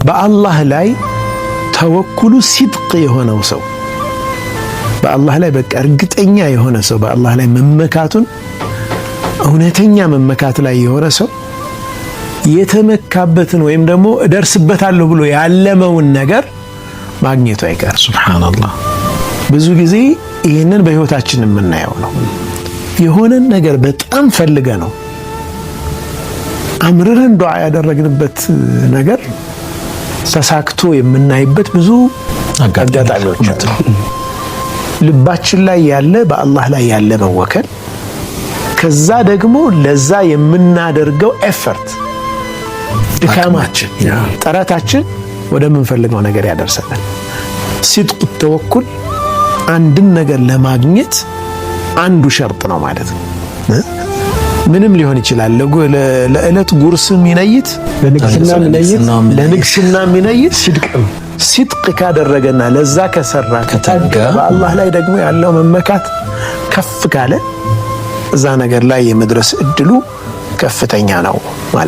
በአላህ ላይ ተወኩሉ ሲድቅ የሆነው ሰው፣ በአላህ ላይ በቃ እርግጠኛ የሆነ ሰው፣ በአላህ ላይ መመካቱን እውነተኛ መመካት ላይ የሆነ ሰው የተመካበትን ወይም ደግሞ እደርስበታለሁ ብሎ ያለመውን ነገር ማግኘቱ አይቀርም። ሱብሓነላህ። ብዙ ጊዜ ይህንን በህይወታችን የምናየው ነው። የሆነን ነገር በጣም ፈልገን ነው አምርረን ዱዓ ያደረግንበት ነገር ተሳክቶ የምናይበት ብዙ አጋጣሚዎች አሉ። ልባችን ላይ ያለ፣ በአላህ ላይ ያለ መወከል፣ ከዛ ደግሞ ለዛ የምናደርገው effort፣ ድካማችን፣ ጥረታችን ወደምንፈልገው ነገር ያደርሰናል። ሲድቁ ተወኩል አንድን ነገር ለማግኘት አንዱ ሸርጥ ነው ማለት ነው። ምንም ሊሆን ይችላል። ለዕለት ጉርስ የሚነይት፣ ለንግስና የሚነይት ሲድቅ ካደረገና ለዛ ከሰራ፣ ከተጋ፣ በአላህ ላይ ደግሞ ያለው መመካት ከፍ ካለ እዛ ነገር ላይ የመድረስ እድሉ ከፍተኛ ነው ማለት።